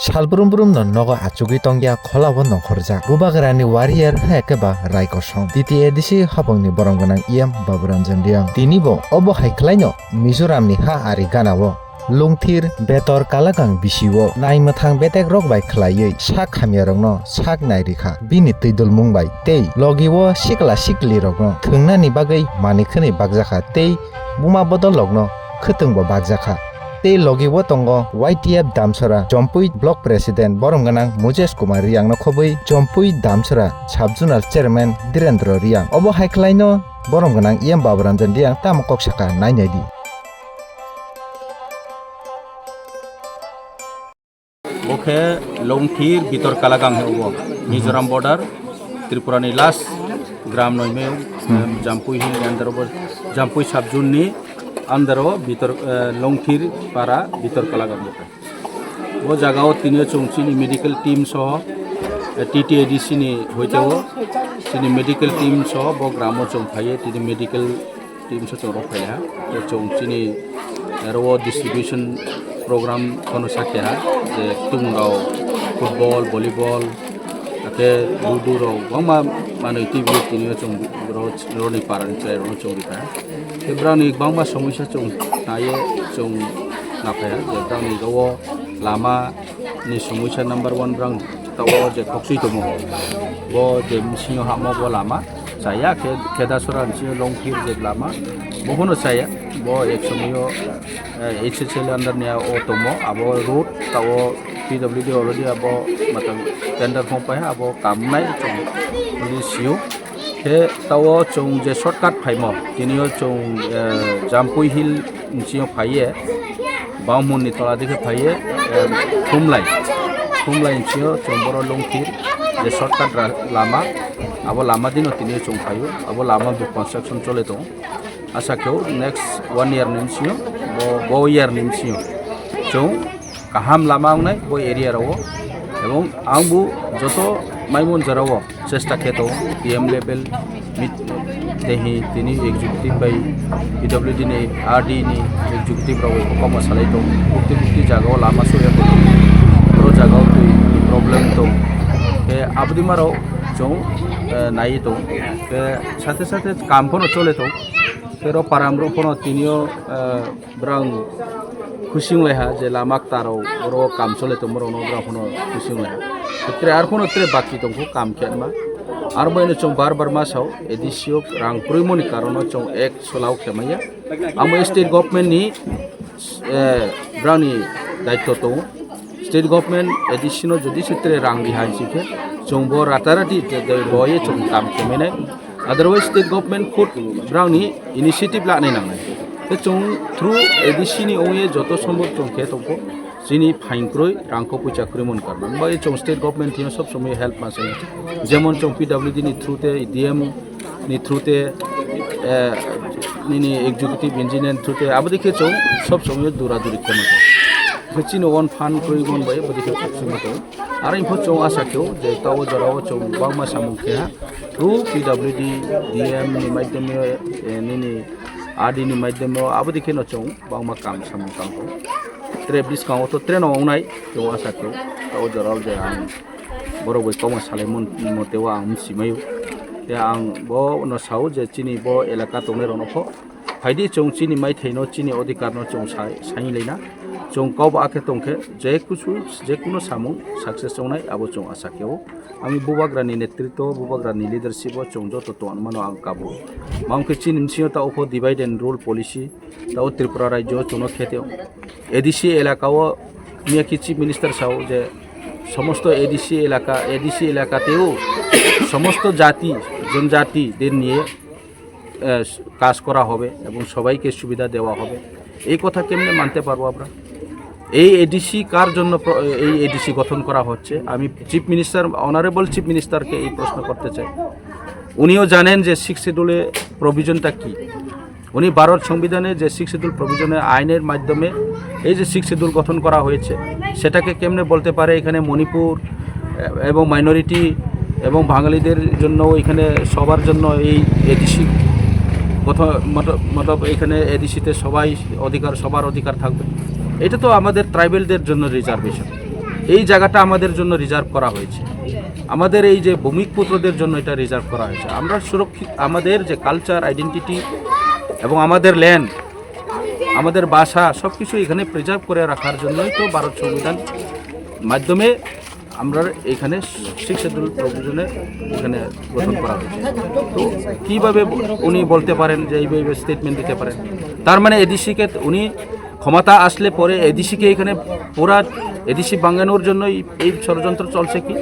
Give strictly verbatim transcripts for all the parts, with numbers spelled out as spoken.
Sal brum brum no nogo achugwi tongya, kholao nongkhorjak. Bubagrani warrior hai khe ba Rai Kosom. T T A D C habangni borom gwnang E M Baburanjan Riang. Tini bo obo hai khlaino Mizoramni ha ari ganao Lungthir Betor Kalagang bisio naimwthang betek rok bai khlaiwi sak hamya rokno sak nai rikha bini twi dulmung bai tei logi o sikla sikli rokno thwngnani bagwi manwi khwnwi bakjakha tei buma bodol rokno khwtwng bo bakjakha. Tei logi o tongo Y T F Damsora Jompui Block President borom gwnang Mujesh Kumar Riang no khobwi Jompui Damsora Sub Zonal Chairman Direndra Riang. Obo hai khlaino borom gwnang E M Baburanjan Riang tamo kok saka nai nai di. Bo khe Longthir Bitor Kalagang he obo. Mizoram border, Tripura ni last gram noimeo, em, Jampui Hill ni under o bo, Jampui sub zone ni under o Bitor, eh, Longthir para Bitor Kalagang bo khe. Bo jaga o tini o chwng chini medical team soho, eh, T T A D C ni hoite o chini medical team soho bo gram o chwng phaiye tini medical team se chwng rok phaiha. Tei chwng chini aro o distribution program phano sakya ha, je tumung rok football, volleyball, ake ludo rok bangma manwi twi bwlwi tini o chwng ro-, roni para ni chwrai rok no chwng rikha. Tei brani bangma somosya chwng naiye chwng naphaiha, je brani ro o lama ni somosya number one brang tao je khokchwi tomo. Bo je bisingo hamo bo lama chaya khe, Khedasora ni Longthir je lama bo bono chaya. Bo ek somoyo, eh, H S L under ni o tomo, abo road tao P W D already abo matang tender form pai abo kamnai chong ni sio. Khe tao chwng je shortcut phaimo, tini o chwng, eh, Jampui Hill ni sio phaiye, Baumun ni tola dikhe phaiye, eh, Thumlai, Thumlai ni sio chwng boro Longthir je shortcut ra-, lama, abo lama dino tini o chwng phaio, abo lama bo construction chole tongo. Asa khe o next one year ni sio, bo, bo year ni sio chwng kaham lama wngnai bo area rao, ebong ang bo joto maimon jora o chesta khe tongo, T M level meet, tehi tini executive bai P W D ni, R D ni executive rao bai kokma salai tongo, bukti bukti jaga o lama suya tongo, boro jaga o twi problem tongo, tei aboni maro chwng, eh, nai tongo, tei sathe sathe kam phano chole tongo, tei ro param rok phano tini o, eh, Brang khusing lai ha je lama kta rok oro kam chole tongma rok no brang phano khusing lai ha. Tre ar phano tre baki tongkho kam khe ma. Ar bai no chwng bar bar ma sao A D C o rang kwrwi moni karon no chwng ek solao khe maya. Amo state government ni, eh, brang ni daityo tongo. State government A D C no jodi se tre rang di hai si khe chwng bo ratarati te dai bo ye chwng kam khe mene. Otherwise, state government khud brang ni initiative lanai nangnai. Te chwng through A D C ni ongye joto sombor chwng khe tongkho. Chini phain kroi, rangkho puisa kroi mon karma. Bai chwng state government thino sob somoi help ma sai. Jemon chwng P W D ni through te, D M ni through te, eh, nini executive engineer through te, abo dikhe chwng sob somoi dura duri khe ma. Chini on fund kroi mon bai, abo dikhe chwng ma to. Aro info chwng asa khe, je tao jora o chwng bangma samung khe ha. Through P W D, D M ni maidhyame, eh, nini R D ni maidhyame, abo dikhe no chwng bangma kam samung tang kho. Tre bwskango to tre no wngnai, chwng asa khe, tao jora o je ang borok bai kokma salai mon, mote o ang msi maio. Te ang bo no sao je chini bo elaka tongnai rok no pho phaidi chwng chini maithai no, chini odhikar no chwng sai, sai lai na. Chwng kok ba khe tong khe, je kuchu, je kuno samung success wngnai, abo chwng asa khe o. Ami Bubagra ni netritwo, Bubagra ni leadership o chwng joto tong mano ang kabo. Mangkhe chini bisingo ta upho divide and rule policy, ta o Tripura rajyo chwngno khe teo. A D C elaka o miyaki Chief Minister sao je somosto A D C elaka, A D C elaka teo somosto jati, jonjati den niye, eh, কাজ করা হবে এবং সবাইকে সুবিধা দেওয়া হবে। এই কথা কেমনে মানতে পারবো আমরা? এই এডিসি কার জন্য প্র-, এই এডিসি গঠন করা হচ্ছে? আমি চিফ মিনিস্টার, অনারেবল চিফ মিনিস্টারকে এই প্রশ্ন করতে চাই। উনিও জানেন যে সিক্স শিডিউলে প্রভিশনটা কি। উনি ভারত সংবিধানে যে সিক্স শিডিউল প্রভিশনে আইনের মাধ্যমে এই যে সিক্স শিডিউল গঠন করা হয়েছে, সেটাকে কেমনে বলতে পারে এখানে মণিপুর, এ-, এবং মাইনরিটি এবং বাঙালিদের জন্য এখানে সবার জন্য এই এডিসি গঠন, মত-, মতলব এখানে এডিসিতে সবাই অধিকার, সবার অধিকার থাকবে। এটা তো আমাদের ট্রাইবেলদের জন্য রিজার্ভেশন। এই জায়গাটা আমাদের জন্য রিজার্ভ করা হয়েছে। আমাদের এই যে ভূমিপুত্রদের জন্য এটা রিজার্ভ করা হয়েছে। আমরা সুরক্ষিত, আমাদের যে কালচার, আইডেন্টিটি এবং আমাদের ল্যান্ড, আমাদের ভাষা, সব কিছু এখানে প্রিজার্ভ করে রাখার জন্যই তো ভারত সংবিধান মাধ্যমে আমরা এখানে সিক্স শিডিউল প্রভিশনে এখানে গঠন করা হয়েছে। তো কীভাবে উনি বলতে পারেন যে এইভাবে স্টেটমেন্ট দিতে পারেন? তার মানে এডিসিকে উনি ক্ষমতা আসলে পরে এডিসিকে এখানে পুরা এডিসি ভাঙানোর জন্য এই, এই ষড়যন্ত্র চলছে কি?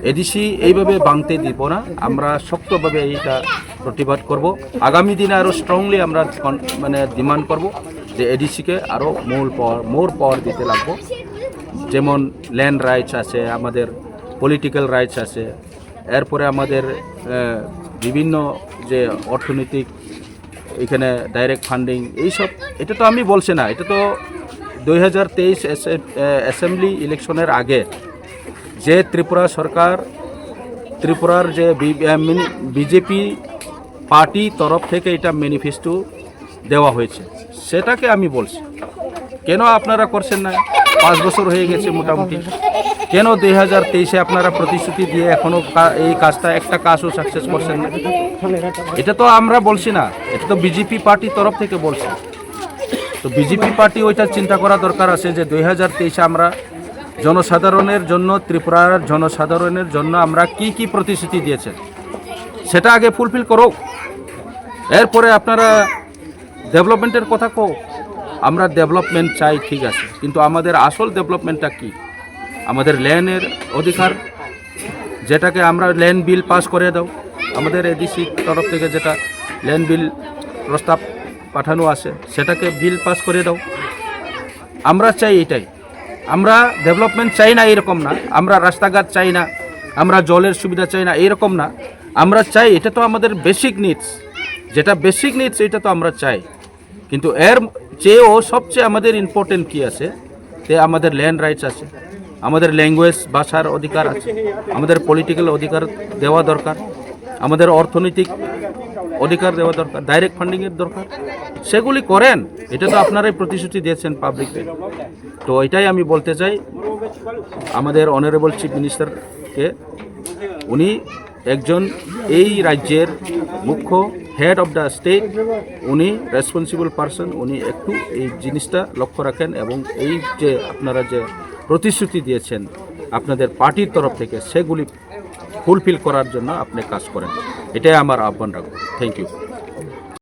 এডিসি এইভাবে ভাঙতে দিব না, আমরা শক্তভাবে এইটা প্রতিবাদ করব। আগামী দিনে আরও স্ট্রংলি আমরা কন-, মানে ডিমান্ড করব যে এডিসিকে আরও মূল পাওয়ার, মোর পাওয়ার দিতে লাগবো। যেমন ল্যান্ড রাইটস আছে, আমাদের পলিটিক্যাল রাইটস আছে, এরপরে আমাদের আহ, বিভিন্ন যে অর্থনৈতিক, এখানে ডাইরেক্ট ফান্ডিং, এইসব, এটা তো আমি বলছি না, এটা তো দুই হাজার তেইশ অ্যাসেম্বলি ইলেকশনের আগে যে ত্রিপুরা সরকার, ত্রিপুরার যে বিজেপি পার্টি তরফ থেকে এটা ম্যানিফেস্টো দেওয়া হয়েছে, সেটাকে আমি বলছি। কেন আপনারা করছেন না? পাঁচ বছর হয়ে গেছে মোটামুটি। কেন দুই হাজার তেইশে আপনারা প্রতিশ্রুতি দিয়ে এখনো কা-, এই কাজটা, একটা কাজও সাকসেস করছেন না? এটা তো আমরা বলছি না, এটা তো বিজেপি পার্টির তরফ থেকে বলছি। তো বিজেপি পার্টি ওইটা চিন্তা করা দরকার আছে যে দুই হাজার তেইশে আমরা জনসাধারণের জন্য, ত্রিপুরার জনসাধারণের জন্য আমরা কি কি প্রতিশ্রুতি দিয়েছেন, সেটা আগে ফুলফিল করুক। এরপরে আপনারা ডেভেলপমেন্টের কথা কো, আমরা ডেভেলপমেন্ট চাই, ঠিক আছে, কিন্তু আমাদের আসল ডেভেলপমেন্টটা কি? আমাদের ল্যান্ডের অধিকার, যেটাকে আমরা ল্যান্ড বিল পাস করে দাও, আমাদের এডিসি তরফ থেকে যেটা ল্যান্ড বিল প্রস্তাব পাঠানো আছে, সেটাকে বিল পাস করে দাও। আমরা চাই এটাই। আমরা ডেভেলপমেন্ট চাই না এরকম না, আমরা রাস্তাঘাট চাই না, আমরা জলের সুবিধা চাই না এরকম না। আমরা চাই, এটা তো আমাদের বেসিক নিডস, যেটা বেসিক নিডস এটা তো আমরা চাই, কিন্তু এর চেয়েও সবচেয়ে আমাদের ইম্পর্টেন্ট কি আছে? তে আমাদের ল্যান্ড রাইটস আছে, আমাদের ল্যাঙ্গুয়েজ, ভাষার অধিকার আছে, আমাদের পলিটিক্যাল অধিকার দেওয়া দরকার, আমাদের অর্থনৈতিক অধিকার দেওয়া দরকার, ডাইরেক্ট ফান্ডিংয়ের দরকার। সেগুলি করেন, এটা তো আপনারাই প্রতিশ্রুতি দিয়েছেন পাবলিককে। তো এটাই আমি বলতে চাই আমাদের অনারেবল চিফ মিনিস্টারকে, উনি একজন এই রাজ্যের মুখ্য, হেড অফ দ্য স্টেট, উনি রেসপন্সিবল পারসন, উনি একটু এই জিনিসটা লক্ষ্য রাখেন এবং এই যে আপনারা যে প্রতিশ্রুতি দিয়েছেন আপনাদের পার্টির তরফ থেকে, সেগুলি ফুলফিল করার জন্য আপনি কাজ করেন, এটাই আমার আহ্বান রাখবো। Thank you.